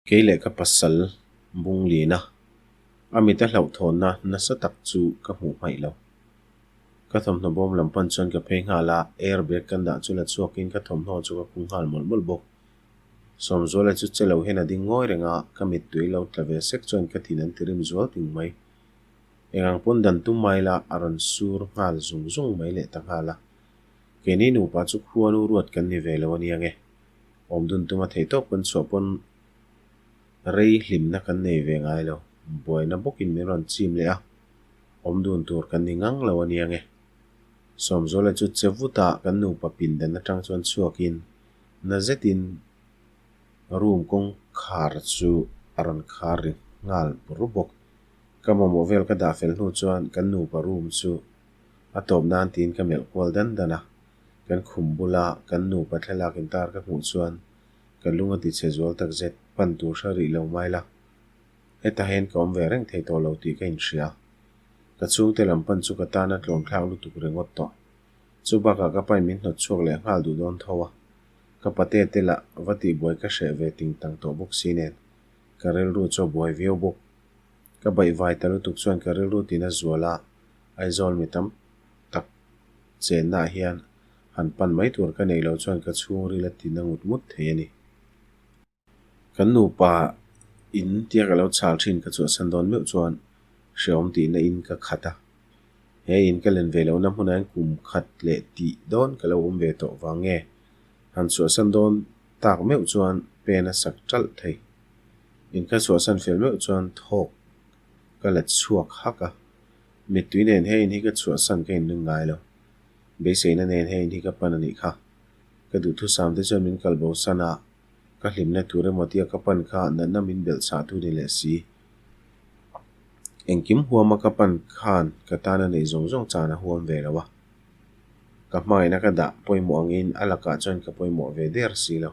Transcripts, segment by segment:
Kei leh ka pasal bung lin a, a mita hlauhthawnna nasa tak chu ka hmuh hmaih lo. Ka thawmhnaw bawm lam pan chuan ka phei nghal a, air bag kan dah chu la chhuakin ka thawmhnaw chu ka kung nghal mawlh mawlh bawk. Sawmzuala chu che lo hian a ding ngawi reng a, ka mittui lo tla ve sek chuan ka thin an ti rim zual ting mai. Eng ang pawn dan tum mai la a rawn sur nghal zung zung mai leh ta nghal a. Keini nupa chu khuanu ruat kan ni ve lo a nia nge. Awm dun tuma theih tawk kan chhuah pawn rei hlimna kan nei ve ngai lo. Buaina bawkin min rawn chim leh a, awm dun tur kan ni ngang lo a nia nge. Sawmzuala chu che vutah kan nupa pindan atang chuan chhuakin na zetin room kawngkhar chu a rawn khar ri nghal bur bawk. Ka mamawh vel ka dah fel hnu chuan kan nupa room chu a tawp nan tiin ka melh kual dan dan a. Kan khum bula kan nupa thlalak intar ka hmuh chuan ka lung a tichhe zual tak zet, pan tur hre rih lo mai la. Hetah hian ka awm ve reng thei tawh lo tih ka inhria. Ka chhungte lam pan chu ka tana tlawmthlak lutuk ringawt tawh. Chu bakah ka pain min hnawt chhuak leh nghal duh dawn tho a. Ka pate te lah va tihbuai ka hreh ve ting tang tawh bawk si nen ka rilru chu a buai viau bawk. Ka baihvai ta lutuk chuan ka rilru tina zual a, Aizawl mi tam tak chennaah hian han pan mai tur ka nei lo chuan ka chhungril a tina ngut ngut thei a ni. Kan nupa in tia ka lo chhal thin ka chhuahsan dawn meuh chuan hrehawm tihna in ka khat a. He in ka len ve lohna hmunah hian kum khat leh tih dawn ka lo awm ve tawh vang nge han chhuahsan dawn tak meuh chuan pen a sak ṭalh thei. In ka chhuahsan fel meuh chuan thawk ka la chhuak hak a. Mittui nen he in hi ka chhuahsan ka inring ngai lo. Beiseina nen he in hi ka pan a nih kha. Ka duhthusam te chuan min kal bo san a, ka hlimna tur emaw tia ka pan kha natna min belh chhah tu ni leh si. Engkim huama ka pan khan ka tana neih zawng zawng chan a huam ve lo a. Ka hmangaihna ka dah pawimawh angin a lakah chuan ka pawimawh ve der si lo.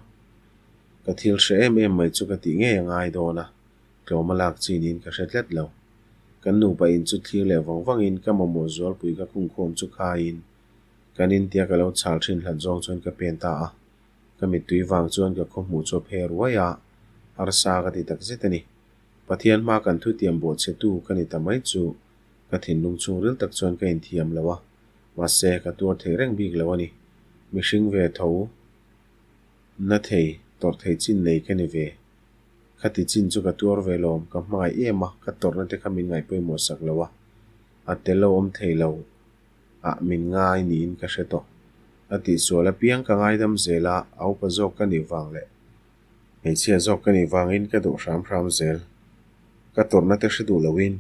Ka thil hre em em mai chu ka tih ngei a ngai dawn a, tlawm a lak chi niin ka hre tlat lo. Kan nupa in chu thlir leh vang vangin ka mamawh zualpui ka khungkhawm chu khaiin kan intia ka lo chhal thin hlat zawng chuan ka pen ta a. Ka mittui vang chuan ka khawhmuh chu a phe ruai a, harsa ka ti tak zet a ni. Pathian hma kan thutiam bawhchhetu ka ni ta mai chu ka thinlung chhungril tak chuan ka inthiam lo a, mahse ka tuar thei reng bik lo a ni. Mihring ve tho na thei, tawrh thei chin nei ka ni ve. Khati chin chu ka tuar ve lawm, ka hmangaih em a, ka tawrhna te kha min ngaihpawimawh sak lo a, a tel lo awm thei lo ah min ngai niin ka hre tawh. A tihsual apiang ka ngaidam zel a, a upa zawk ka nih vang leh hmeichhia zawk ka nih vangin ka duh hram hram zel. Ka tawrhna te hre duh loin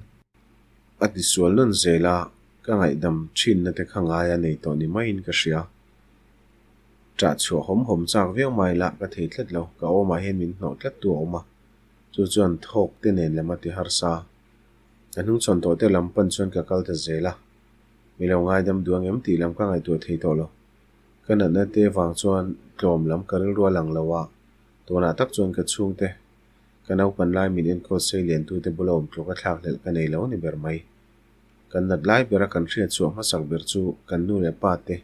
a tisual nawn zel a, ka ngaihdam thinna te kha ngai a nei tawh ni maiin ka hria. Ṭah chhuah hawm hawm chak viau mai lah ka thei tlat lo, ka awmah hian min hnawh tlat tu a awm a, chu chuan thawk te nen lam a ti harsa. Ka hnungchhawn tawh te lam pan chuan ka kal ta zel a, mi lo ngaidam duh ang em tih lam ka ngaihtuah thei tawh lo. Ka natna te vang chuan tlawm lam ka rilru a lang lo a, tunah tak chuan ka chhungte, ka naupan lai min enkawl sei liantute bula awm tluk a thlak hlelh ka nei lo ni ber mai. Kan nat lai bera kan hriat chhuah hmasak ber chu kan nu leh pa te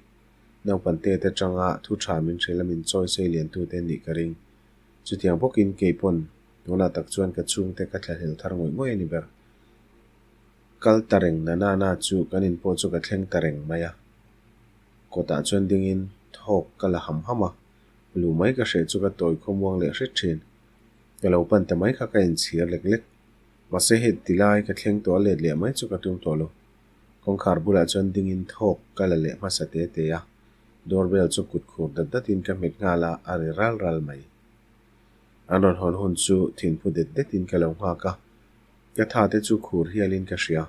Naupan te te tanga thu tha min hrilh a min chawi sei lian tu te nih ka ring. Chutiang bawkin kei pawn tunah tak chuan ka chhungte ka thlahlel thar ngawih ngawih a ni ber. Kal ta reng na na na chu kan in pawh chu ka thleng ta reng mai a. Kawtah chuan dingin thawk ka la ham ham a, lu mai ka hreh chu ka tawi khawmuang leh hret thin. Ka lo pan ta mai kha ka inchhir lek lek. Mahse hei tilai ka thleng tawh a let leh mai chu ka tum tawh lo. Kawngkhar bulah chuan dingin thawk ka la leh hmasa te te a, doorbell chu kut khur dat datin ka hmet nghal a, a ri ral ral mai. An rawn hawn hun chu thinphu det detin ka lo nghak a, ka tha te chu khur hialin ka hria.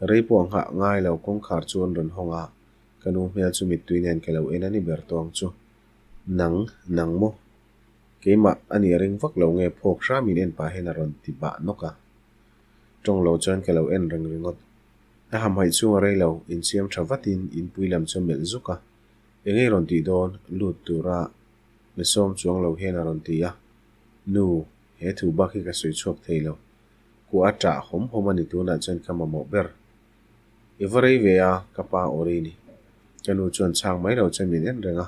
Rei pawh a nghah ngai lo kawngkhar chu an rawn hawng a, ka nu hmel chu mittui nen ka lo en a ni ber tawng chu. Nang, nang maw? Keimah a nih a ring vak lo nge phawk hramin en pah hian a rawn ti bah nawk a. Tawng lo chuan ka lo en reng ringawt. A hamhaih chhung a rei lo, insiam tha vatin inpui lam chu a melh zuk a. Eng ei rawn tih dawn, lut tura mi sawm chuang lo hian a rawn ti a. Nu, he thu bak hi ka sawi chhuak thei lo. Kuah a ṭah hawm hawm a ni tunah chuan ka mamawh ber. I va rei ve a, ka pa aw ri ni. Ka nu chuan chhang mai lo chuan min en reng a.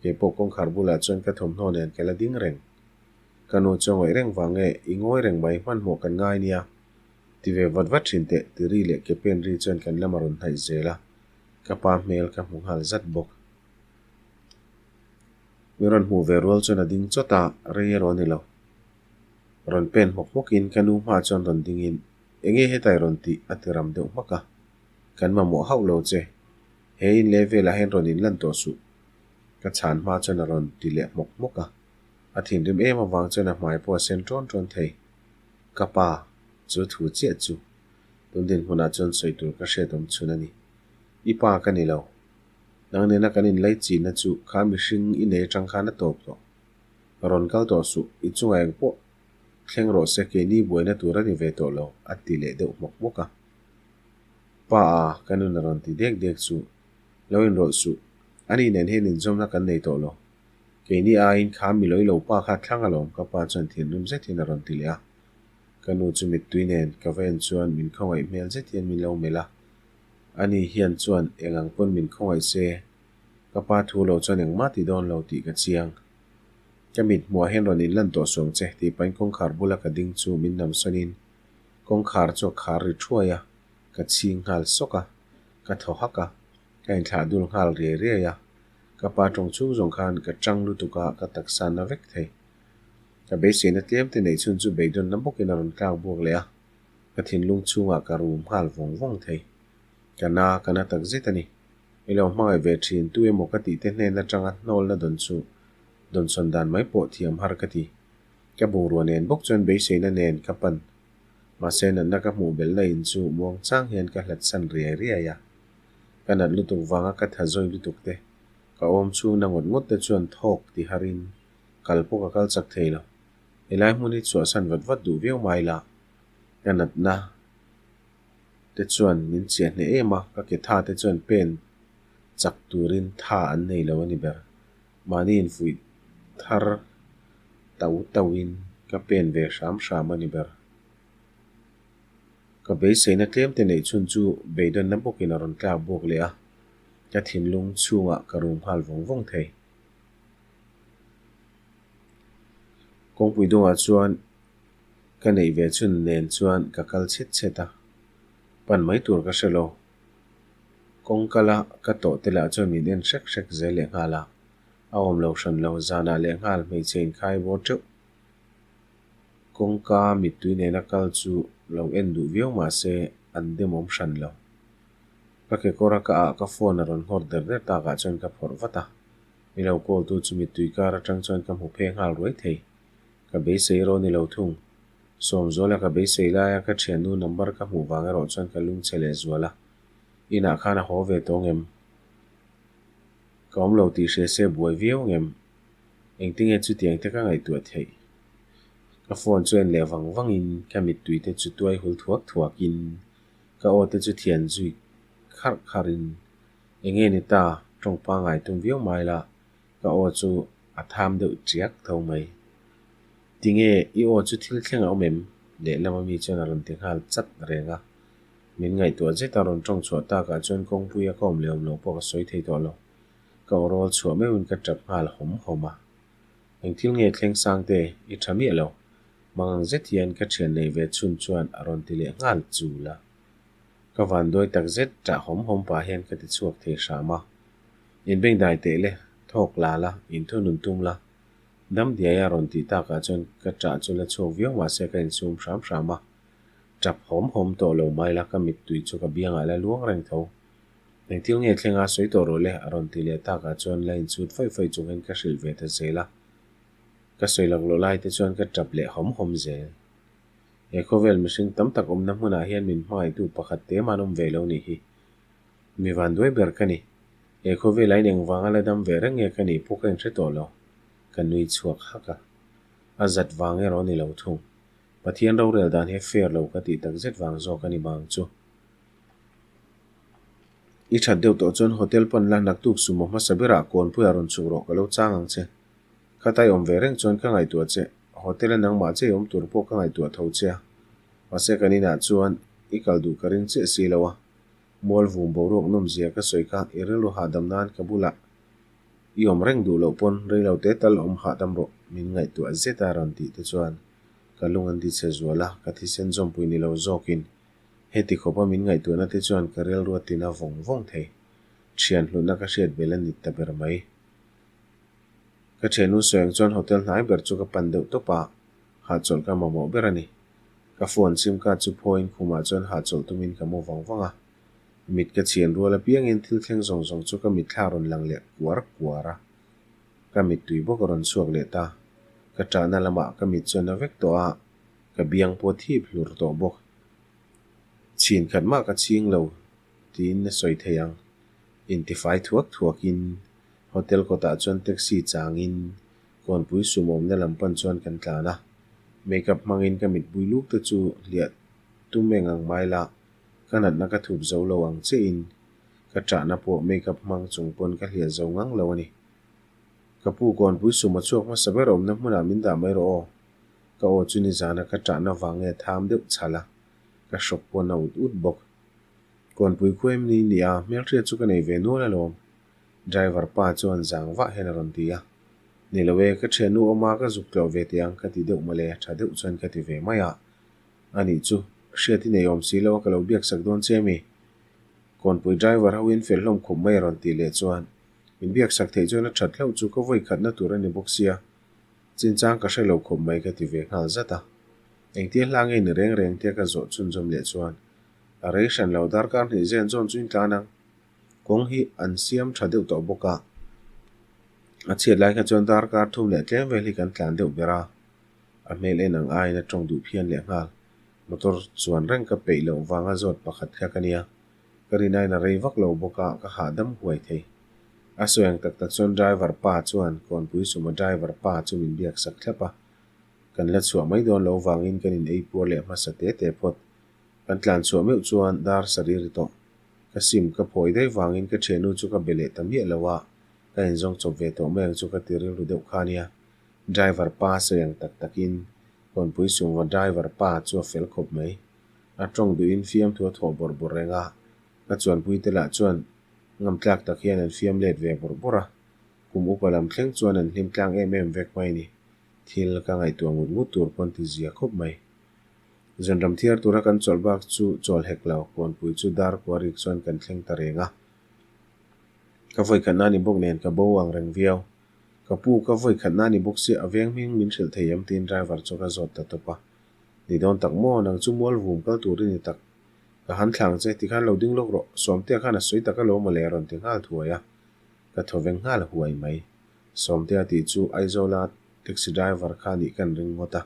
Keipawh kawngkhar bulah chuan ka thawmhnaw nen ka la ding reng. Ka nu chu a ngawih reng vang nge, I ngawi reng mai, hmanhmawh kan ngai nia. Ti ve vat vat thin teh, ti ri leh ke pen ri chuan kan lam a rawn hnaih zel a, ka pa hmel ka hmu nghal zat bawk. Mi rawn hmuh ve rual chuan a ding chawt a, rei erawh a ni lo. Rawn pen hmawk hmawkin ka nu hmaah chuan rawn dingin, Enge hetai rawn tih? a ti ram deuh hmak a. Kan mamawh hauh lo che. He in leh velah hian rawn inlan tawh suh. Ka chhan hma chuan a rawn ti leh hmawk hmawk a. A thinrim em avang chuan a hmai pawh a sen ṭawn ṭawn thei. Ka pa, chu thu chiah chu. Tun dinhmunah chuan sawi tur ka hriat awm chhun a ni. I pa ka ni lo. Nang nena kan inlai chinna chu kha mihring i nei atang khan a tawp tawh. Rawn kal tawh suh, i chungah eng pawh thleng rawh se keini buaina tur a ni ve tawh lo, a ti leh deuh hmawk hmawk a. Pa a, ka nun a rawn ti dek dek chu, lo inrawlh suh, ani nen hian inzawmna kan nei tawh lo. Keini aiin kha mi lawilo pa kha thlang alawm ka pa chuan thinrim zet hian a rawn ti leh a. Ka nu chu mittui nen ka va en chuan min khawngaih hmel zet hian min lo melh a. Ani hian chuan eng ang pawn min khawngaih se, ka pa thu lo chuan engmah ti dawn lo tih ka chiang. Ka mit hmuah hian rawn inlan tawh suang che tih pahin kawngkhar bula ka ding chu min nam sawnin kawngkhar chu a khar ri thuai a, ka chhing nghal sawk a, ka thaw hak a, ka inthlah dul nghal riai riai a, ka pa tawng chhung zawng khan ka chang lutuk a, ka taksa na vek thei. Ka beiseina tlem te neih chhun chu beidawnna bawkin a rawn tlak buak leh a. Ka thinlung chhungah ka rum nghal vawng vawng thei. Ka na, ka na tak zet a ni. I lo hmangaih ve thin, tu emaw ka tih te hnen atanga hnawlna dawn chu dawnsawn dan mai pawh thiam har ka ti. Ka bungrua nen bawk chuan beiseina nen ka pan. Mahse natna ka hmuh belhna in chu muang chang hian ka hlat san riai riai a. Ka nat lutuk vanga ka tha zawi lutuk te, ka awm chhungna ngawt ngawt te chuan thawk ti harin kal pawh ka kal chak thei lo. Helai hmun hi chhuahsan vat vat duh viau mai la, ka natna te chuan min chiah hneh em a, ka ke tha te chuan pen chak turin tha an nei lo a ni ber. Mahni infuih thar tau tauhin ka pen ve hram hram a ni ber. Ka beiseina tlem te neih chhun chu beidawnna bawkin a rawn tlak buak leh a, ka thinlung chhungah ka rum nghal vawng vawng thei. Kawngpui dungah chuan ka neih ve chhun nen chuan ka kal chhet chhet a, pan mai tur ka hre lo. Kawng kala ka tawh te lah chuan min en hrek hrek zel leh nghal a, a awm lo hran lo zanah leh nghal hmeichhe inkhai bawr teuh. Kawngka mittui nena kal chu lo en duh viau mah se an demawm hran lo. Ka kekawr a ka ah ka phone a rawn nghawr der der takah chuan ka phawrh vat a. Mi lo call tu chu mittui kar atang chuan ka hmu phei nghal ruai thei. Ka beisei erawh ni lo thung. Sawmzuala ka beisei laia ka thiannu number ka hmuh vang erawh chuan ka lungchhe leh zual a. Inah khan a haw ve tawng em? Ka awm lo tih hria se buai viau ngem? Engtinge chutiang te ka ngaihtuah theih? Ka phone chu en leh vang vangin ka mittui te chu tuai hul thuak thuakin ka aw te chu thian zui kharh kharhin Enge ni ta, tawng pangai tum viau mai la, ka aw chu a tham deuh chiak tho mai. Tinge i aw chu thil thleng a awm em? Lehlam ami chuan a rawn ti nghal chat reng a. Min ngaihtuah zet a rawn tawng chhuah takah chuan kawngpuia ka awm leh awm lo pawh ka sawi thei tawh lo. Ka aw rawl chhuah meuhin ka tap nghal hawm hawm a. Eng thil nge thleng sang te, i tha miah lo. Mangang zet hian ka thian nei ve chhun chuan a rawn ti leh nghal chul a. Ka vanduai tak zet ṭah hawm hawm pah hian ka ti chhuak thei hram a. Inbengdai teh le, thawk la la, inthunun tum la. Dam diai a rawn tih takah chuan ka ṭah chu la chhuak viau mahse ka insum hram hram a. Ṭap hawm hawm tawh lo mai la, ka mittui chu ka biangah la luang reng tho. Engthil nge thlenga sawi tawh rawh le a rawn ti leh takah chuan la insut faih faih chung hian ka hrilh ve ta zel a. Ka sawi laklawh lai te chuan ka ṭap leh hawm hawm zel. He khawvel mihring tam tak awmna hmunah hian min hmangaihtu pakhat te man awm ve lo nih hi. Mi van duai ber ka ni. He khawvelah in engvanga la dam ve reng nge ka nih pawh ka inhre tawh lo. Ka nui chhuak hak a. A zat vang erawh a ni lo thung. Pathian rorel dan hi fair lo ka tih tak zet vang zawk a ni bang chu. I that deuh tawh chuan hotel pan la naktuk sumo hmasa berah kawnpuiah rawn chhuk rawh ka lo chang ang che. Khatai awm ve reng chuan ka ngaihtuah che, hotel a nangmah che i awm tur pawh ka ngaihtuah tho che a. Mahse kan inah chuan i kal duh ka ring chiah si lo a. Mual vum boruak nawmzia ka sawi kha i rilru hahdam nan ka bulah. I awm reng duh loh pawn rei lo te tal awm hahdam rawh min ngaihtuah zet a rawn tih te chuan ka lung an ti chhe zual a, ka thisen zawmpui ni lo zawkin heti khawpa min ngaihtuahna te chuan ka rilru a tina vawng vawng thei. Thian hlutna ka hriat bel a ni ta ber mai. Ka thiannu sawi ang chuan hotel hnai ber chu ka pan deuh tawp a, hahchawlh ka mamawh ber a ni. Ka phone sim card chu phawiin khumah chuan hahchawlh tumin ka mu vang vang a. Mit ka chhian rual apiangin thil thleng zawng zawng chu ka mitthla rawn lang leh kuar kuar a. Ka mittui bawk a rawn chhuak leh ta. Ka ṭahna lamah ka mit chuan a vek tawh a, ka biang pawh thip hlur tawh bawk. Chhin khat mah ka chhing lo tiin a sawi thei ang. Intifai thuak thuakin hotel kawtah chuan taxi changin kawnpui sumawmna lam pan chuan kan tlan a. Makeup hmangin ka mitbui luk te chu hliah tum eng ang mai la, ka natna ka thup zo lo ang chiahin ka ṭahna pawh makeup hmang chung pawn ka hliah zo ngang lo a ni. Ka pu kawnpui sum a chhuak hmasa ber awmna hmunah min dah mai rawh aw. Ka aw chu nizana ka ṭahna vang nge tham deuh chhal a, ka hrawk pawn a ut ut bawk. Kawnpui khu em ni nia, hmelhriat chu ka nei ve nual alawm. Driver pa chuan zang vah hian a rawn ti a. Ni lo e, ka ṭhiannu awma ka zuk tlawh ve teh ang ka ti deuh mawle, ṭha deuh chuan ka ti ve mai a. Anih chu, hriat i nei awm si lo a ka lo biak sak dawn che mi? Kawnpui driver ho in fel hlawm khup mai a rawn tih leh chuan min biak sak theih chuan a that hlauh chu ka vawi khatna tur a ni bawk sia, chinchang ka hre lo khawp mai ka ti ve nghal zat a. Engtia hla nge ni reng reng tia ka zawh chhunzawm leh chuan a rei hran lo darkar hnih zen zawn chu in tlan ang. Kawng hi an siam tha deuh tawh bawk a, a chhiat lai kha chuan darkar thum leh tlem vel hi kan tlan deuh ber a. A hmel en ang aiin a tawng duh phian leh nghal. Motor chuan reng ka peih loh vanga zawt pakhat kha ka nia. Ka rin aiin a rei vak lo bawk a, ka hahdam huai thei. A sawi ang tak tak chuan driver pa chuan Kawnpui Sumo driver pa chu min biak sak thlap a. Kan la chhuah mai dawn lo vangin kan in ei puar leh hmasa te te phawt. Kan tlan chhuah meuh chuan dar sarih ri tawh. Ka sim ka phawi daih vangin ka thiannu chu ka be leh ta miah lo a, ka inzawng chawp ve tawh mai ang chu ka ti rilru deuh kha nia. Driver pa sawi ang tak takin Kawnpui Sungva driver pa chu a fel khawp mai. A tawng duhin fiamthu a thawh bawrh bawrh reng a, ka chuanpui te lah chuan ngamtlak tak hian an fiam let ve bawrh bawrh a. Kum upa lam thleng chuan an hlim tlang em em vek mai ni. Thil ka ngaihtuah ngut ngut tur pawn ti zia khawp mai. Zanram thiar tura kan chawlh bak chu chawl hek lo, Kawnpui chu dar kuarik chuan kan thleng ta reng a. Ka vawikhatna ni bawk nen ka bo ang reng viau. Ka pu, ka vawi khatna ni bawk sia, a veng hming min hrilh thei em tiin driver chu ka zawt ta tawp a. Ni dawn tak maw, nang chu mual vum kal tur i ni tak. Ka han thlang che, tikhan lo ding lawk rawh, Sawmtea khan a sawi tak alawm mawle a rawn ti nghal thuai a. Ka thaw veng nghal huai mai. Sawmtea tih chu Aizawla taxi driver kha nih kan ring ngawt a.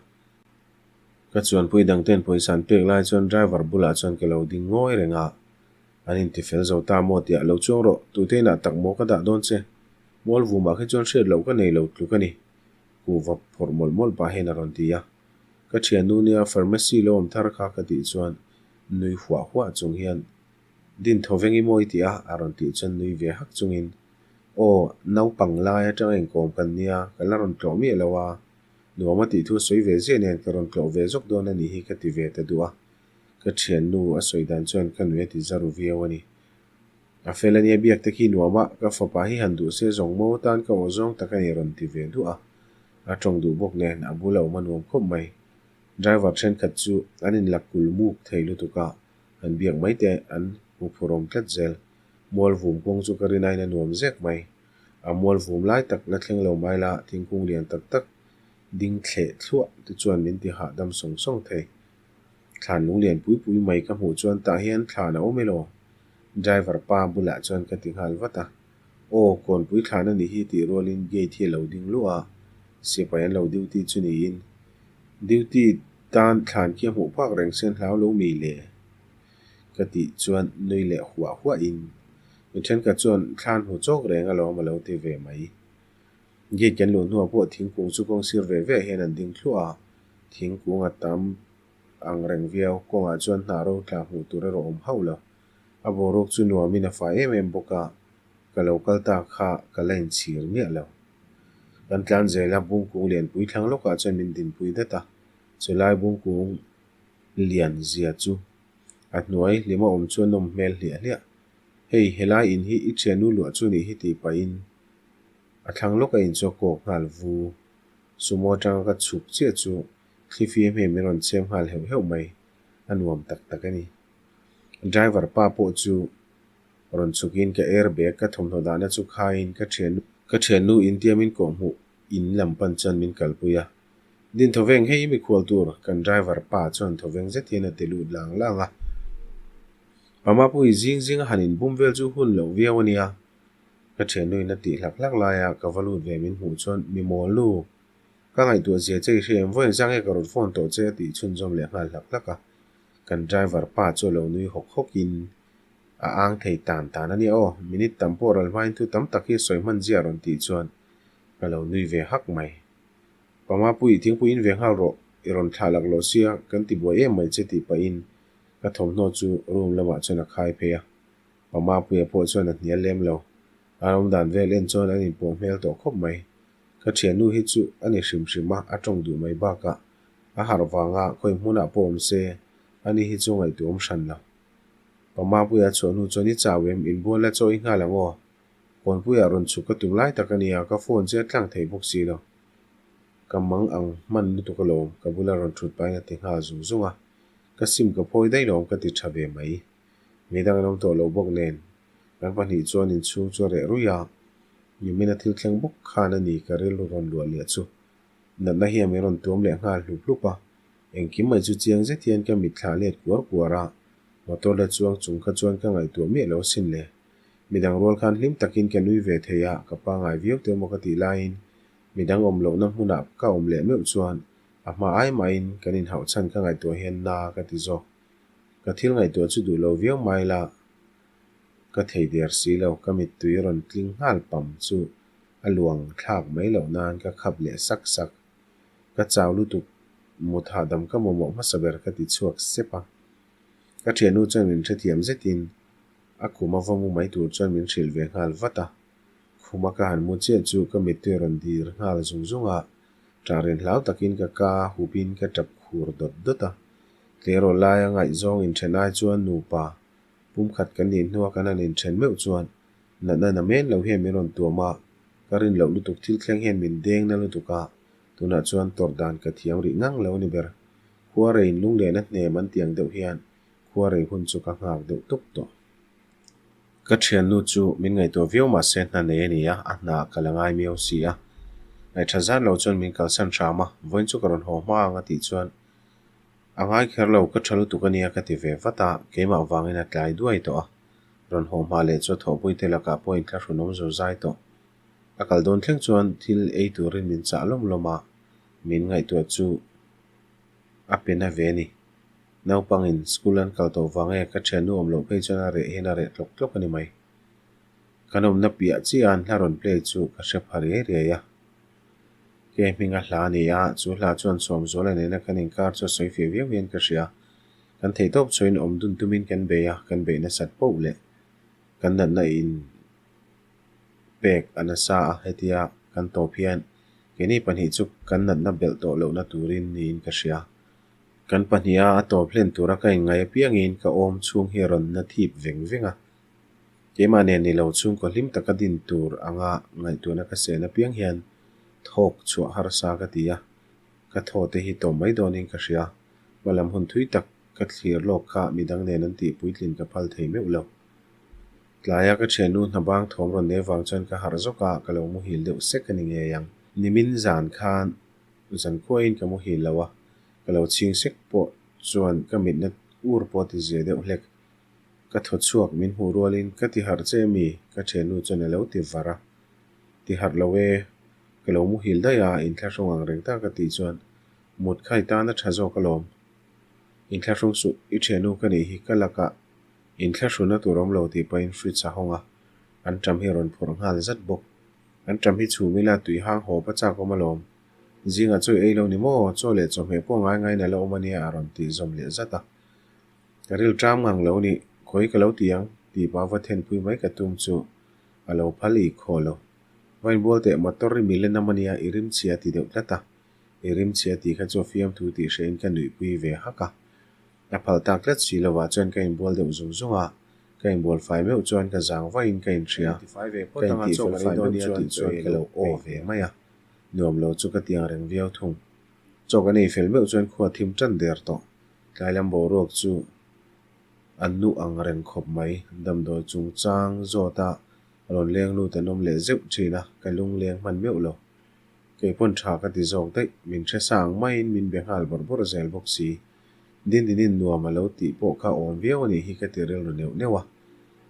Ka chuanpui dangten pawisa an pek lai chuan driver bulah chuan ka lo ding ngawi reng a. An intifel zo ta maw tiah lo chuang rawh, tute inah tak maw ka dah dawn che? Mual vumah khi chuan hriat loh ka nei lo tluk a ni, kuhva phawrh mawlh mawlh pah hian a rawn ti a. Ka thiannu nia pharmacy lo awm thar kha ka tih chuan nui huah huah chung hian Din thaw veng i mawi tih a a rawn tih chuan nui ve hak chungin Aw, naupang lai atanga inkawm kan nia, ka la rawn tlawh miah lo a, nuam a tih thu sawi ve ziah nen ka rawn tlawh ve zawk dawn a nih hi ka ti ve ta duh a. Ka thiannu a sawi dan chuan ka nui a ti za ru viau a ni. A fel a nia biak te khi nuam a, ka fapa hi han duh se zawng maw tan ka aw zawng tak a ni rawn ti ve duah a. A tawng duh bawk nen a bul a awm a nuam khawp mai. Driver thenkhat chu an in la kul muk thei lutuk a, han biak mai te an hmu phurawm tlat zel. Mual vum kawng chu ka rin aiin a nuam zek mai. A mual vum lai tak la thleng lo mai la, thingkung lian tak tak ding thleh thluah te chuan min ti hahdam sawng sawng thei. Thlan lunglian pui pui mai ka hmuh chuan tah hian thlan a awm elaw? Driver pa bulah chuan ka ti nghal vat a. Aw, kawnpui thlan a nih hi tih rualin gate hi a lo ding luah a, sipai an lo duty chu niin duty tan thlan khi a hmuh phak reng sen hlau lo mi le? Ka tih chuan nui leh huah huahin mi thenkhat chuan thlan hmu chawk reng alawm a lo ti ve mai. Gate kan luh hnuah pawh thingkung chu kawng sir ve ve hian an ding thluah a, thingkung a tam ang reng viau. Kawngah chuan hnah ro tla hmuh tur erawh awm hauh lo. A boruak chu nuamin a fai em em bawk a, ka lo kal ta kha ka la inchhir miah lo. Kan tlan zel a, bungkung lianpui thlang lawkah chuan min dinpui dat a, chulai bungkung lian zia chu a hnuai hlima awm chu a nawm hmel hliah hliah. Hei, helai in hi i thiannu luah chu nih hi tih pahin. A thlang lawk a in chu a kawk nghal vu. Sumo atanga ka chhuk chiah chu thlifim hian min rawn chhem nghal heuh heuh mai. A nuam tak tak a ni. Driver pa pawh chu rawn chhukin ka air bag ka thawmhnaw dahna chu khaiin ka thian ka thiannu intiamin kawhhmuh in lam pan chuan min kalpui a. Din thawveng hei i mikhual tur kan driver pa chuan thawveng zet hian a ti lut lang lang a. Pama pui zing zing a han inbum vel chu hun loh viau a nia. Ka thiannuin a tih hlak hlak laia ka va lut ve min hmuh chuan mi mawl nu ka ngaihtuah zia che i hria em vawiin zang nge ka rawn phone tawh che a tih chhunzawm leh nghal hlak hlak a. Kan driver pa chu a lo nui hawk hawk in a ang thei tan tan a nia aw, minute tam pawh ral hmain thu tam tak hi sawi hman zia a rawn tih chuan ka lo nui ve hak mai. Pamapui thingpui in ve nghal rawh, i rawn thlah lak loh sia kan ti buai em mai che tih pahin ka thawmhnaw chu room lamah chuan a khai phei a. Pamapuia pawh chuan a hnial lem lo. A rawm dan vel en chuan an inpawh hmel tawh khawp mai. Ka thiannu hi chu a ni hrim hrim a, a tawng duh mai bakah a harh vanga khawi hmunah pawh awm se ani hi chu ngaihtuah awm hran lo. Pamapuia chhuah hnu chuan i chau em, inbual la chaw i nghal ang aw. Kawnpuiah rawn chhuk ka tum lai tak a nia, ka phone che a tlang thei bawk si lo. Ka mang ang hman lutuk alawm, ka bula rawn thut pahin a ti nghal zung zung a. Ka sim ka phawi daih lawm ka ti tha ve mai. Midang an awm tawh lo bawk nen, kan pahnih chuan inchhung chu a reh ruih a, Nimin a thil thleng bawk khan a ni ka rilru rawn luah leh chu. Natna hian min rawn tuam leh nghal hlup hlup a, engkim mai chu chiang zet hian ka mitthla let kuar kuar a, motor la chuang chung kha chuan ka ngaihtuah miah lo asin le. Midang rual khan hlim takin ka nui ve thei a, ka pangai viau teh maw ka tih laiin midang awm lohna hmunah ka awm leh meuh chuan a hma ai mahin kan inhauh chhan ka ngaihtuah hian na ka ti zawk. Ka thil ngaihtuah chu duh lo viau mai la, ka thei der si lo, ka mittui rawn tling nghal pam chu a luang thlak mai loh nan ka khap leh sak sak. Ka chau lutuk, mut hahdam ka mamawh hmasa ber ka ti chhuak sep a. Ka thiannu chuan min hrethiam zetin a khum a va mu mai tur chuan min hrilh ve nghal vat a. Khuma ka han mu chiah chu ka mittui rawn dir nghal zung zung a, ṭahrian hlau takin ka ka hupin ka ṭap khur dawt dawt a. Tleirawl laia ngaihzawng inṭhen ai chuan nupa pumkhat kan nih hnua kan han inṭhen meuh chuan natna na men lo hian min rawn tuam a, ka rin loh lutuk thil thleng hian min deng na lutuk a, tunah chuan tawrh dan ka thiam rih ngang lo a ni ber. Khuareiin lunglehna hnem an tiang deuh hian khuarei hun chu ka nghak deuh tawp tawh. Ka thiannu chu min ngaihtuah viau mahse hna nei a ni a, a hna ka la ngai miau si a. Ngaihṭha zat lo chuan min kalsan hram a, vawiin chu ka rawn haw hma ang a tih chuan a ngai kher lo, ka ṭha lutuk a nia ka ti ve vat a, keimah vangin a tlai duai tawh a. Rawn haw hma leh chu a thawhpui te lakah pawh inthlahrun awm zo zai tawh. A kal dawn thleng chuan thil ei turin min chah lawm lawm a, min ngaihtuah chu a pe na ve a ni. Naupangin school an kal tawh vang e ka thiannu awm loh phei chuan a reh hian a reh tlawk tlawk a ni mai. Kan awmna piah chiah an hla rawn play chu ka hre pha riai riai a. Ke hminga hla a ni a, chu hla chuan Sawmzuala nena kan inkar chu a sawi fiah viau hian ka hria. Kan theihtawp chhuahin awm dun tumin kan bei a, kan beih nasat poh leh kan natna in pek a nasa a, hetia kan tawp hian keini pahnih chu kan natna belh tawh lohna turin niin ka hria. Kan pahniha a tawp hlen tura ka inngai apiangin ka awm chhung hi a rawn na thip veng veng a. Keimah nen ni lo chhungkaw hlim taka din tur anga ngaihtuahna ka sen apiang hian thawk chhuah harsa ka ti a, ka thaw te hi tawm mai dawnin ka hria. Hmalam hun thui tak ka thlir lawk kha midang nen an tih puitlin ka phal thei meuh lo. Tlaia ka thiannu hna bang thawm rawn nei vang chuan ka harh zawk a, ka lo muhil deuh sek a ni ngei ang. Nimin zan khan zan khuain ka muhil lo a, ka lo chhing sek pawh chuan ka mitna ur pawh a ti zia deuh hlek. Ka thaw chhuak min hmuh rualin ka ti harh che mi? Ka thiannu chuan a lo ti var a. Ti harh lo e, ka lo muhil daih a, inthlahrung ang reng tak a tih chuan mut kha i tan a tha zawk alawm. Inthlahrung suh, i thiannu ka nih hi ka lakah Inthlahruna tur awm lo tih pahin fridge a hawng a, an ṭam hi a rawn phawrh nghal zat bawk. An ṭam hi chhum ila tui hang hawp a chak awm alawm. Zingah chaw i ei lo ni maw? Chaw leh chawhmeh pawh ngai ngaiin a la awm a nia a rawn tih zawm leh zat a. Ka ril ṭam ngang lo ni, khawi ka lo ti ang tih pah va thenpui mai ka tum chu a lo phal i khaw lo. Va inbual teh motor i mil en am a nia i rim chhia ti deuh tlat a. I rim chhia tih kha chu a fiamthu tih hrehin ka nuihpui ve hak a. A phal tak tlat si lovah chuan ka inbual deuh zung zung a, Ka inbual fai meuh chuan ka zang vaiin ka inhria. Ka intihfel fai meuh chuan chuan ka lo aw ve mai a, nuam lo chu ka ti ang reng viau thung. Chaw kan ei fel meuh chuan khua thim tan der tawh. Tlai lam boruak chu a nu ang reng khawp mai. Damdawi chungchang zawta rawn leng lut an awm leh zeuh thin a, ka lung leng hman meuh lo. Kei pawn tha ka ti zawk daih, min hre sa ang maiin min be nghal bawrh bawrh zel bawk si. Dindinin nuam a lo tih pawh kha awm viau a nih hi ka ti rilru neuh neuh a.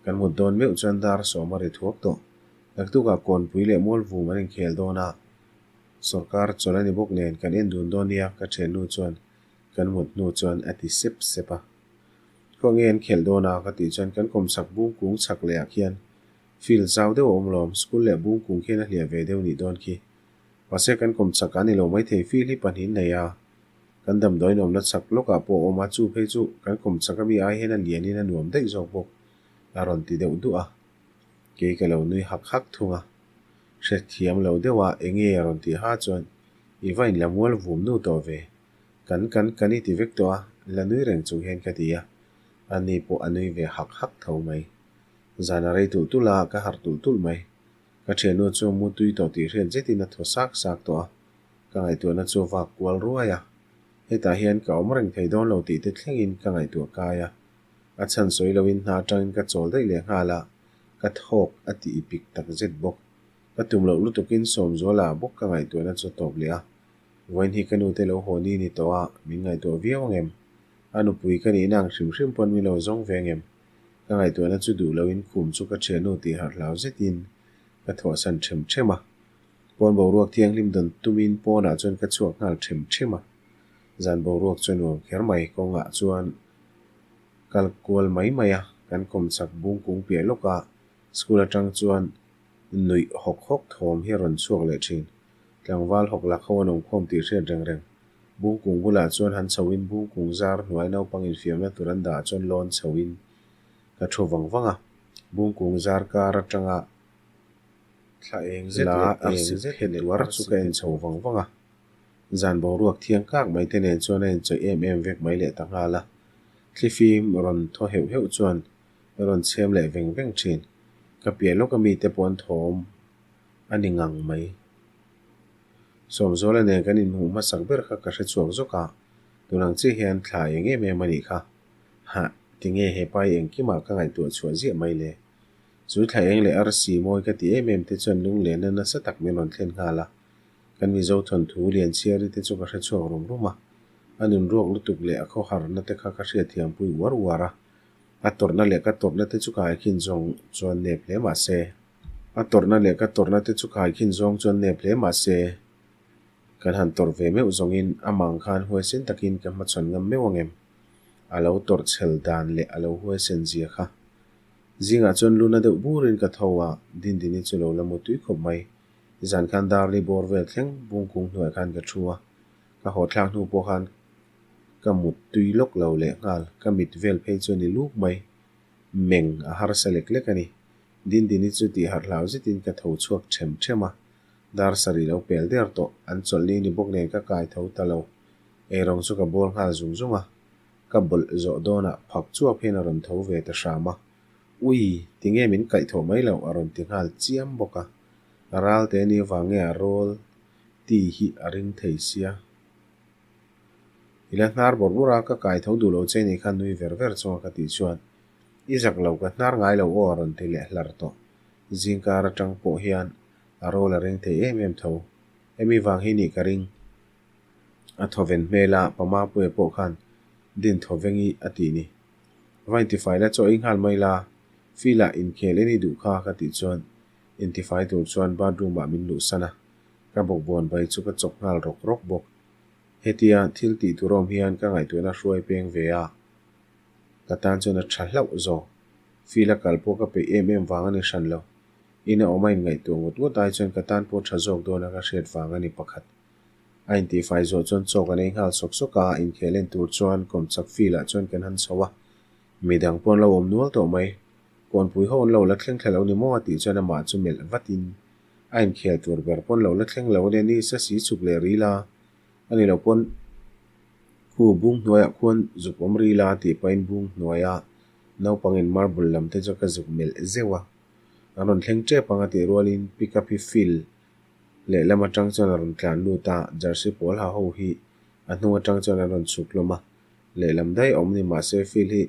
Kan mut dawn meuh chuan dar sawm a ri thuak tawh. Naktukah Kawnpui leh Mualvum an inkhel dawn a, sawrkar chawlh a ni bawk nen kan en dun dawn nia ka thiannu chuan kan mut hnu chuan a ti sep sep a. Khaw nge an khelh dawn a ka tih chuan kan kawmchhak bung kung chhak leh ah khian field zau deuh a awm lawm, school leh bung kung khian a hliah ve deuh nih dawn khi. Mahse kan kawmchhak ah a ni lo maithei field hi pahnih nei a, kan damdawiin awmna chhak lawkah pawh a awm a, chu phei chu kan kawmchhak ami ai hian a lianin a nuam daih zawk bawk a rawn ti deuh duah a. Kei ka lo nui hak hak thung a, hrethiam lo deuh a enge a rawn tih ha chuan i va inla mual vum nu tawh ve, kan kan kan i ti vek tawh a, la nui reng chung hian ka ti a, ani pawh a nui ve hak hak tho mai. Zan a rei tulh tulh a, ka harh tulh tulh mai. Ka thiannu chu mu tui tawh tih hriat zetin a thaw sak sak tawh a, ka ngaihtuahna chu a vak kual ruai a, hetah hian ka awm reng thei dawn lo tih te thlengin ka ngaihtuah kai a. A chhan sawi loin hna atangin ka chawl daih leh nghal a, ka thawk a ti ipik tak zet bawk. Ka tum loh lutukin Sawmzuala bawk ka ngaihtuahna chu a tawp leh a. Vawiin hi ka nute lo haw ni ni tawh a, min ngaihtuah viau ang em? A nupui ka nihna ang hrim hrim pawn min lo zawng ve ang em? Ka ngaihtuahna chu duh loin khum chu ka thiannu tih harh hlau zetin ka thawhsan them them a. Pawn boruak thianghlim dawn tumin pawnah chuan ka chhuak nghal them them a. Zan boruak chu a nuam kher mai, kawngah chuan kal kual mai mai a, kan kawmchhak bung kung piah lawk a, school atang chuan nuih hawk hawk thawm hi a rawn chhuak leh thin. Tlangval hawk lak ho an awmkhawm tih hriat reng reng. Bung kung bulah chuan han chho in bung kung zar hnuai naupang infiamna tur an dah chuan lawn chho in ka thu vang vang a, bung kung zar kar atanga thla eng zet leh eng zet leh tuar chu ka en chho vang vang a. Zan boruak thiang kak mai te nen chuan a inchawih em em vek mai leh ta nghal a. Thlifim rawn thaw heuh heuh chuan a rawn chhem leh veng veng thin. Ka piah lawk ami te pawh an thawm a ni ngang mai. Sawmzuala nen kan inhmuh hmasak ber kha ka hre chhuak zawk a, tun ang chiah hian thla eng em em a nih kha. Hah, tinge he pa hi engkimah ka ngaihtuah chhuah ziah mai le? Chu thla eng leh arsi mawi ka ti em em te chuan lunglenna nasa tak min rawn thlen nghal a. Kan Mizo thawnthu Lianchhiari te chu ka hre chhuak rum rum a, a nun ruak lutuk leh a khawharna te kha ka hriatthiampui uar uar a. A tawrhna leh ka tawrhna te chu ka haikhin zawng chuan nep hle mah se. A tawrhna leh ka tawrhna te chu ka haikhin zawng chuan nep hle mah se. Kan han tawrh ve meuh zawngin amah ang khan huaisen takin ka hmachhawn ngam meuh ang em? A lo tawrh chhel dan leh a lo huaisen zia kha. Zingah chuan luna deuh burin ka tho a, Dindini chu lo la mu tui khawp mai. Nizan khan Darli bawr vel thleng bungkung hnuaiah khan ka thu a, ka haw thlak hnu pawh khan ka mut tui lawk lo leh nghal, ka mit vel phei chu a ni luk mai. Meng a harsa lek lek a ni. Dindini chu tih harh hlau zetin ka tho chhuak them them a, dar sarih lo pel der tawh, an chawlh ni ni bawk nen ka kai tho ta lo. Eirawng chu ka bawl nghal zung zung a, ka bawlh zawh dawnah phak chuap hian a rawn tho ve ta hram a. Ui, tinge min kaih thawh mai loh a rawn ti nghal chiam bawk a. A ral te ni vang nge a rawl ti hi a ring thei sia. I la hnar bawrh bawrh a, ka kai tho duh lo che ni kha nui ver ver chunga ka tih chuan i zak lo ka hnar ngai lo aw a rawn ti leh hlar tawh. Zingkar atang pawh hian a rawl a ring thei em em tho. Hemi vang hi nih ka ring. A thawven hmel a, Pamapuia pawh khan din thawvengi a tih ni. Va intifai la chaw ei nghal mai la, Feel ah inkhel en i duh kha ka tih chuan intifai tur chuan bathroom ah min luhsan a, ka bawkbawn bai chu ka chawk nghal rawk rawk bawk. Hetia thil tih tur awm hian ka ngaihtuahna hruai peng ve a, ka tan chuan a tha hlauh zawk. Feel a kal pawh ka peih em em vang a ni hran lo. Ina awm a inngaihtuah ngut ngut ai chuan ka tan pawh tha zawk dawn a ka hriat vang a ni pakhat. A intihfai zawh chuan chaw kan ei nghal sawk sawk a, inkhel en tur chuan kawmchak field ah chuan kan han chho a, midang pawh an lo awm nual tawh mai. Kawnpui ho an lo la thleng thla lo ni maw a tih chuan amah chu melh vatin a inkhel tur ber pawn lo la thleng lo ania ni sa si chuk leh ril a, a ni lo pawn khu bung hnuaiah khuan zuk awm ril a tih pahin bung hnuaia. Naupangin marble lam te chu ka zuk melh zeuh a. An rawn thleng tep ang a tih rualin pickup hi field lehlam atang chuan a rawn tlan lut a, jersey pawl ha ho hi a hnung atang chuan an rawn chhuk hlawm a. Lehlam daih awm ni mahse field hi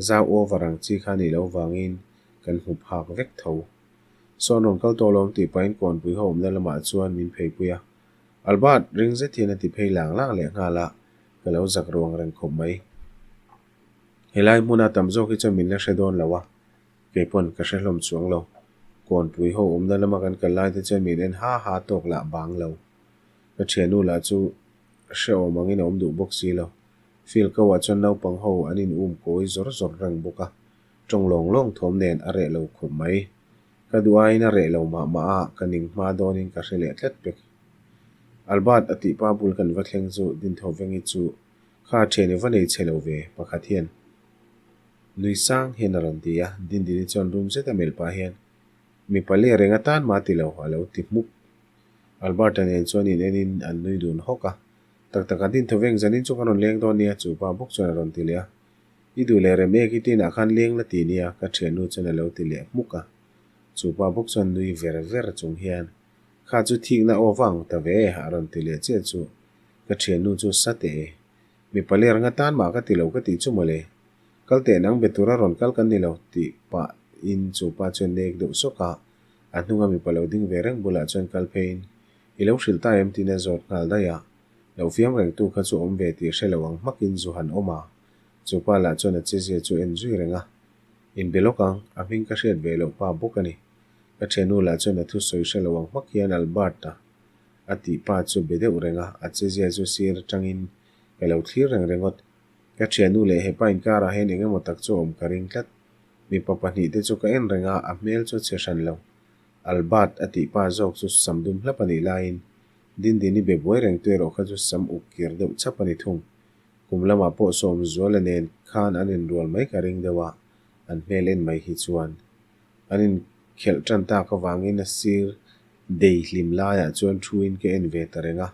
zau over ang chi kha nih loh vangin kan hmu phak vek tho. Saw an rawn kal tawh lawm tih pahin kawnpui ho awmna lamah chuan min pheipui a. Albert ring zet hian a ti phei lang lang leh nghal a, ka lo zak ruang reng khawp mai. Helai hmuna tam zawk hi chuan min la hre dawn lo a, kei pawn ka hre hlawm chuang lo. Kawnpui ho awmna lama kan kal lai te chuan min en ha ha tawk lah bang lo. Ka thiannu lah chu hrehawm angin a awm duh bawk si lo. Field ko ah chuan naupang ho an in um kawi zawr zawr reng bawk a, tawng lawng lawng thawm nen a reh lo khawp mai. Ka duh aiin a reh lo mah mah a, ka ning hma dawnin ka hre leh tlat pek. Albert a tih pa bul kan va thleng chu Dinthovengi chu kha thian i va nei chhe lo ve pakhat hian nui sang hian a rawn ti a, Dindini chuan rum zet a melh pah hian mipa leh reng atan mah ti lo a lo ti hmuk. Albert-a nen chuan in enin an nui dun hawk a, tak tak a Dinthoveng zanin chu ka rawn leng dawn nia chu pa bawk chuan a rawn ti leh a. I duh leh rem ek i tinah khan leng la ti nia ka thiannu chuan a lo ti leh hmuk a. Chu pa bawk chuan nui ver ver chung hian Kha chu thikna aw vang ta ve a rawn ti leh chiah chu ka thiannu chu sa teh e. Mipa ler nga tan mah ka ti lo ka tih chu mawle. Kal teh nang be tura rawn kal kan ni lo tih pah in chu pa chuan nek deuh sawk a, a hnunga mipa lo ding ve reng bulah chuan kal pheiin i lo hrilh ta em tiin a zawt nghal daih a. Lo fiam rengtu kha chu awm ve tih hre lo ang hmakin zu han awm a. Chupa lah chuan a chezia chu en zui reng a, Inbe lawk ang, a hming ka hriat ve loh pa bawk a ni. Ka thiannu lah chuan a thusawi hre lo ang hmak hian Albert-a a tih pa chu be deuh reng a, a chezia chu sir atangin ka lo thlir reng ringawt. Ka thiannu leh hepa inkarah hian eng emaw tak chu a awm ka ring tlat. Mipa pahnihte chu ka en reng a, a hmel chu a chhe hran lo. Albert a tih pa zawk chu sam dum hlap a nih laiin Dindini be buai reng tu erawh kha chu sam uk kir deuh chap a ni thung. Kum lamah pawh Sawmzuala nen khan an inrual mai ka ring deuh a, an hmel en mai hi chuan an inkhelh tan tak avangin a sir dei hlim laiah chuan thuin ka en ve ta reng a,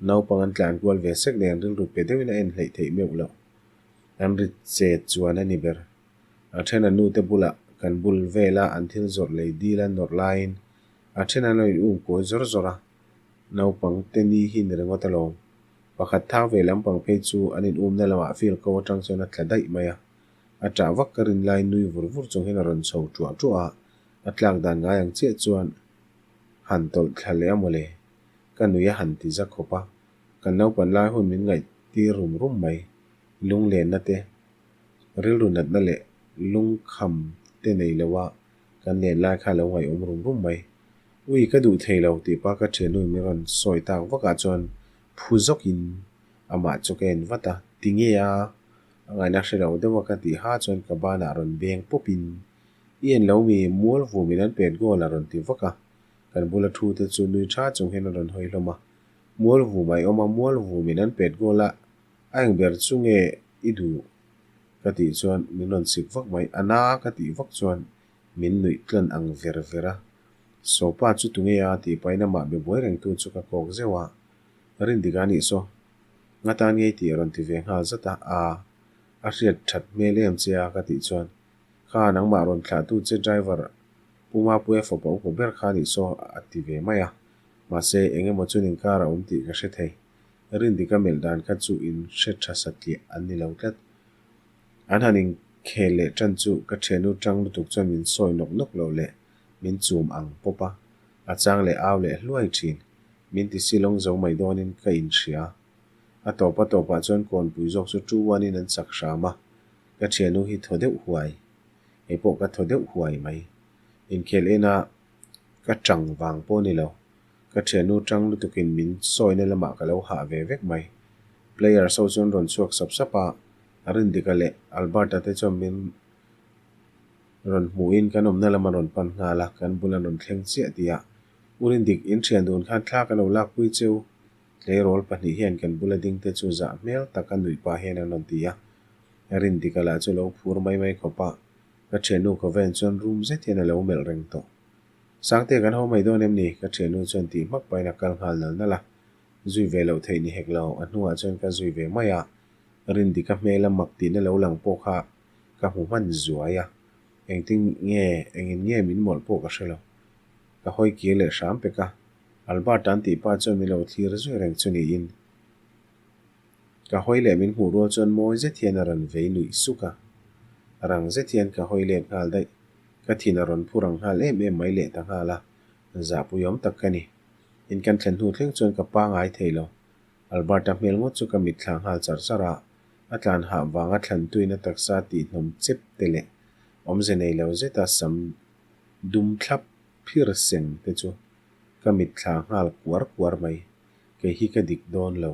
naupang an tlan kual ve sek nen rilru pe deuhin a en hleih theih meuh loh. An ri chet chuan a ni ber. A then a nute bulah kan bul vela an thil zawrh lei dil a nawrh laiin a then an lo in um kawi zawr zawr a, naupang te ni hi ni ringawt alawm. Pakhat thang ve lampang phei chu an in umna lamah field ko atang chuan a tla daih mai a. A ṭah vak ka rin lai nui vur vur chung hian a rawn chho ṭuah ṭuah a, a tlak dan ngai ang chiah chuan han tawlh thla leh a mawle. Ka nui a han ti za khawp a, kan naupan lai hun min ngaih tir rum rum mai. Lunglenna te, rilru natna leh lungkham te nei lo a kan len lai kha lo ngaihawm rum rum mai. Ui ka duh thei lo tih pa ka thiannu min rawn sawi tak vakah chuan phu zawkin amah chu ka en vat a, tinge a? A ngaihna hre lo deuh a ka tih ha chuan ka banah rawn beng pawpin i en lo mi mual vumin an pet goal a rawn ti vak a, kan bula thu te chu nui tha chung hian a rawn hawi hlawm a, mual vum a i awm a, mual vumin an pet goal a, a eng ber chu nge i duh? Ka tih chuan min rawn chik vak mai, a na ka tih vak chuan min nuih tlan ang ver ver a. Sopa chu tunge a tih pahin amah be buai rengtu chu ka kawk zeuh a, Rindik a nih saw. Nga tan ngei tih a rawn ti ve nghal zat a, aa, a hriat that hmel em che a ka tih chuan, Kha nangmah rawn thlahtu che driver Pu Mapuia fapa upa ber kha nih saw a ti ve mai a, mahse eng emaw chuan inkar a awm tih ka hre thei. Rindika melh dan kha chu in hre tha satliah an ni lo tlat. An han inkhel leh tan chu ka thiannu tang lutuk chuan min sawi nawk nawk loh leh min chum ang pawp a, a chang leh au leh hluai thin. Min ti silawng zo mai dawnin ka inhria. A tawp a tawpah chuan kawnpui zawk chu two one in an chak hram a, ka thiannu hi thaw deuh huai. Kei pawh ka thaw deuh huai mai. Inkhel ena ka tang vang pawh ni lo. Ka thiannu tang lutukin min sawina lamah ka lo hah ve vek mai. Players ho chuan rawn chhuak sap sap a, Rindika leh Alberta te chuan min rawn hmuhin kan awmna lam an rawn pan nghal a, kan bul an rawn thleng chiah tih a, U Rindik, in thian dun khan thla ka lo lakpui cheu. Tleirawl pahnih hian kan bula ding te chu zah hmel taka nuih pah hian an rawn ti a, Rindika lah chu lo phur mai mai khawp a, ka thiannu khawvel chuan rum zet hian a lo melh reng tawh. Sangte kan ho mai dawn em ni? Ka thiannu chuan tih hmak pahin a kal nghal nal nal a, zui ve loh theih ni hek lo, a hnungah chuan ka zui ve mai a, Rindika hmela mak tihna lo lang pawh kha. Ka hmu hman zuai a, engtin nge, engin nge min mawlh pawh ka hre lo. Ka hawi kir leh hram pek a, Albert an tih pa chuan min lo thlir zui reng chu niin. Ka hawi leh min hmuh rual chuan mawi zet hian a rawn vei nuih suk a. Rang zet hian ka hawi let nghal daih. Ka thin a rawn phu rang nghal em em mai leh ta nghal a, zahpui awm tak ka ni. In kan thlen hnu thleng chuan ka pangai thei lo. Albert-a hmel ngawt chu ka mitthla nghal char char a, a tlan hah vanga thlantuin a taksa tihhnawm chep te leh awmze nei lo zeta sam dum thlap phir seng te chu ka mitthla nghal kuar kuar mai. Kei hi ka dik dawn lo.